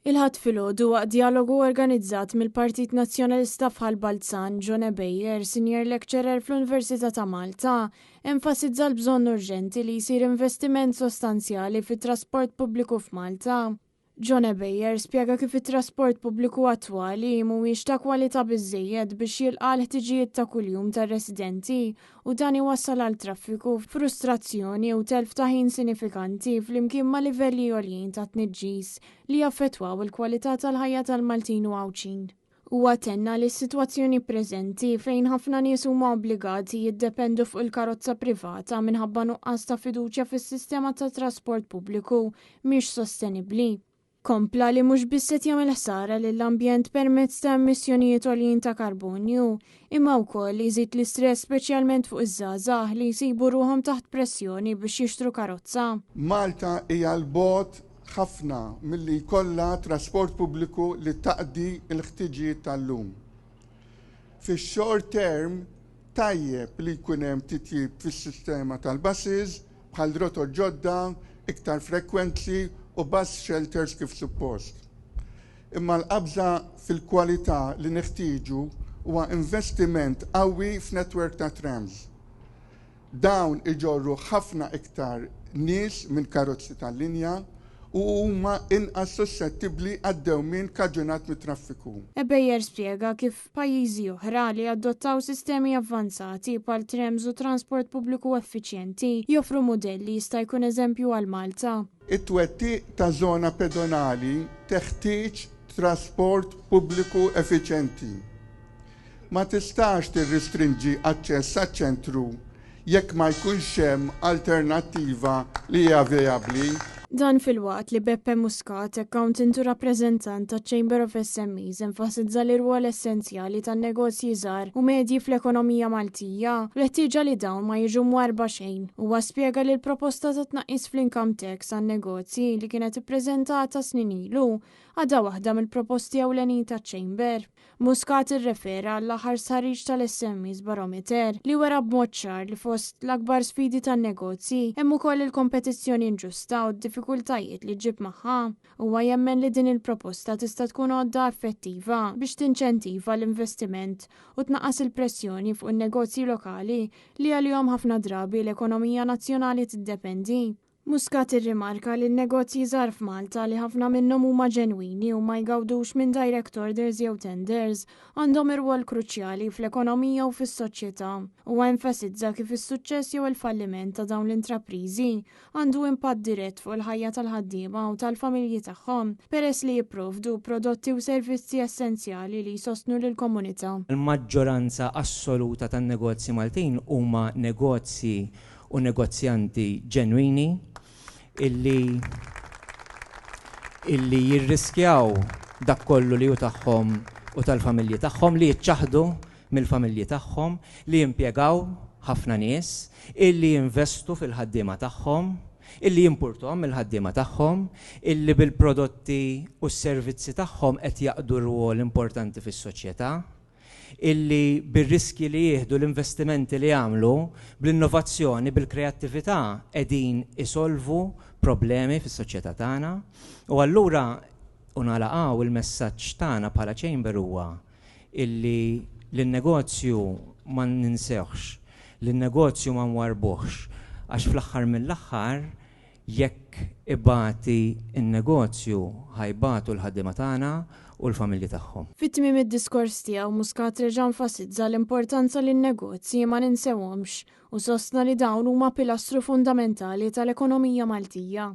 Il-Ħadd filgħodu waqt djalogu organizzat mill-Partit Nazzjonalista f'Ħal Balzan, John Ebejer, Senior Lecturer fl-Università ta' Malta, enfasizza l-bżonn urġenti li jsir investiment sostanzjali fit-trasport pubbliku f'Malta. John Ebejer spjega kif it-trasport pubbliku attwali mhuwiex ta' kwalità biżżejjed biex jilqa' l-ħtiġijiet ta' kuljum tar-residenti u dan iwassal għal traffiku, frustrazzjoni u telf ta' ħin sinifikanti flimkien ma' livelli għoljin ta' tniġġis li jaffettwaw il-kwalità tal-ħajja tal-Maltin u Għawdxin. Huwa tenna li s-sitwazzjoni preżenti fejn ħafna nies huma obbligati jiddependu fuq il-karozza privata minħabba nuqqas ta' fiduċja fis-sistema ta' trasport pubbliku mhix sostenibbli. Kompla li mhux biss qed jagħmel ħsara lill-ambjent permezz ta' emissjonijiet għoljin ta' karbonju, imma wkoll iżid l-istress speċjalment fuq iż-żgħażagħ li jsibu ruħhom taħt pressjoni biex jixtru karozza. Malta hija 'l bogħod ħafna milli jkollha trasport pubbliku li taqdi l-ħtiġijiet tal-lum. Fix-short term tajjeb li jkun hemm titjib fis-sistema tal-buses bħal rotot ġodda, iktar frekwenzi u bus shelters kif suppost. Imma l-qabża fil-kwalità li neħtieġu huwa investiment qawwi f'network ta' trams. Dawn iġorru ħafna iktar nies minn karozzi tal-linja u huma inqas suxxettibbli għad-dewmien kaġunat mit-traffiku. Ebejer spjega kif pajjiżi oħra li adottaw sistemi avvanzati bħal trams u transport pubbliku effiċjenti joffru mudell li jista' jkun eżempju għal Malta. It-twettiq ta' żona pedonali teħtieġ trasport pubbliku effiċjenti. Ma tistax tirristrinġi aċċess għaċ-ċentru jekk ma jkunx hemm alternattiva li hija vijabbli. Dan filwaqt li Beppe Muscat, accountant u rappreżentant taċ-Chamber of SMEs enfasizza l-irwol essenzjali tan-negozji żgħar u medji fl-ekonomija Maltija u l-ħtieġa li dawn ma jiġu mwarrba xejn. Huwa spjega li l-proposta ta' tnaqqis fl-income tax għan-negozji li kienet ippreżentata snin ilu għadha waħda mill-proposti ewlenin taċ-Chamber. Muscat irrefera għall-aħħar stħarriġ tal-SMEs Barometer li wera b'mod ċar li fost l-akbar sfidi tan-negozji hemm ukoll il-kompetizzjoni inġusta u d-diffikultajiet li ġġib magħha. Huwa jemmen li din il-proposta tista' tkun għodda effettiva biex tinċentiva l-investiment u tnaqqas il-pressjoni fuq in-negozji lokali li għalihom ħafna drabi l-ekonomija nazzjonali tiddependi. Muscat irrimarka li n-negozji żgħar f'Malta li ħafna minnhom huma ġenwini u ma jgawdux minn direct orders jew tenders, għandhom irwol kruċjali fl-ekonomija u fis-soċjetà. Huwa enfasizza kif is-suċċess jew il-falliment ta' dawn l-intrapriżi għandu impatt dirett fuq il-ħajja tal-ħaddiema u tal-familji tagħhom, peress li jipprovdu prodotti u servizzi essenzjali li jsostnu lill-komunità. Il-maġġoranza assoluta tan-negozji Maltin huma negozji u negozjanti ġenwini illi illi jirriskjaw dak kollu li hu tagħhom u tal-familji tagħhom, li jiċċaħħdu mill-familji tagħhom, li jimpjegaw ħafna nies, illi jinvestu fil-ħaddiema tagħhom, illi jimpurtahom mill-ħaddiema tagħhom, illi bil-prodotti u s-servizzi tagħhom qed jaqdu rwol importanti fis-soċjetà. illi bir-riskji li jieħdu, l-investimenti li jagħmlu, bl-innovazzjoni, bil-kreattività qegħdin isolvu problemi fis-soċjetà tagħna. U allura, u nagħlaq hawn, il-messaġġ tagħna bħala Chamber huwa illi lin-negozju ma ninsewhx, lin-negozju ma nwarrbuhx, għax fl-aħħar mill-aħħar Jekk ibati n-negozju, ħa jbatu l-ħaddiema tagħna u l-familji tagħhom. Fi tmiem id-diskors tiegħu, Muscat reġa' enfasizza l-importanza li n-negozji ma ninsewhomx u sostna li dawn huma pilastru fundamentali tal-ekonomija Maltija.